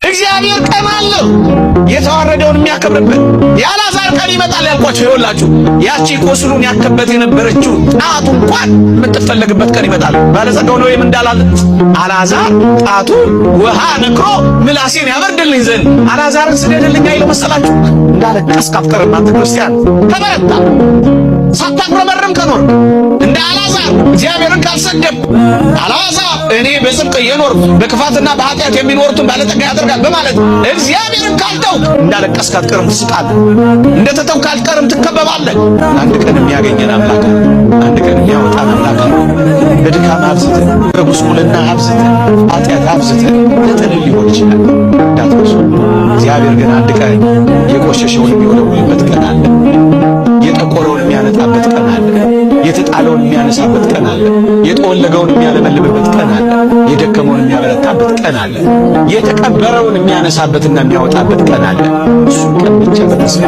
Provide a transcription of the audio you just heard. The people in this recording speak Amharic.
እግዚአብሔር ቀን አለው የተዋረደውን የሚያከብርበት። የአልዓዛር ቀን ይመጣል ያልኳቸው ይኸውላችሁ፣ ያቺ ቁስሉን ያከበት የነበረችው ጣቱ እንኳን የምትፈለግበት ቀን ይመጣል። ባለጸጋው ነው ወይም እንዳላለ አልዓዛር ጣቱ ውሃ ነክሮ ምላሴን ያበርድልኝ ዘንድ አልዓዛርን ስደድልኝ አይለው መሰላችሁ? እንዳለቀስክ አትቀርም አንተ ክርስቲያን። ተበረታ። ሳታጉረመርም ከኖር፣ እንደ አልዓዛር እግዚአብሔርን ካልሰደብ፣ አልዓዛር እኔ በጽድቅ እየኖርኩ በክፋትና በኃጢአት የሚኖሩትን ባለጠጋ ያደርጋል በማለት እግዚአብሔርን ካልተውክ፣ እንዳለቀስክ አትቀርም፣ ትስቃለህ። እንደተተውክ አትቀርም፣ ትከበባለህ። አንድ ቀን የሚያገኘን አምላክ፣ አንድ ቀን የሚያወጣን አምላክ። በድካም አብዝተህ፣ በጉስቁልና አብዝተህ፣ ኃጢአት አብዝተህ ልጥልህ ሊሆን ይችላል፣ እንዳትረሱ። እግዚአብሔር ግን አንድ ቀን የቆሸሸውን የሚወለውልበት ቀን አለ። የጠቆረውን የሚያነጣበት ቀን አለ። የተጣለውን የሚያነሳበት ቀን አለ። የጠወለገውን የሚያለመልምበት ቀን አለ። የደከመውን የሚያበረታበት ቀን አለ። የተቀበረውን የሚያነሳበትና የሚያወጣበት ቀን አለ። እሱን ቀን ብቻ በተስፋ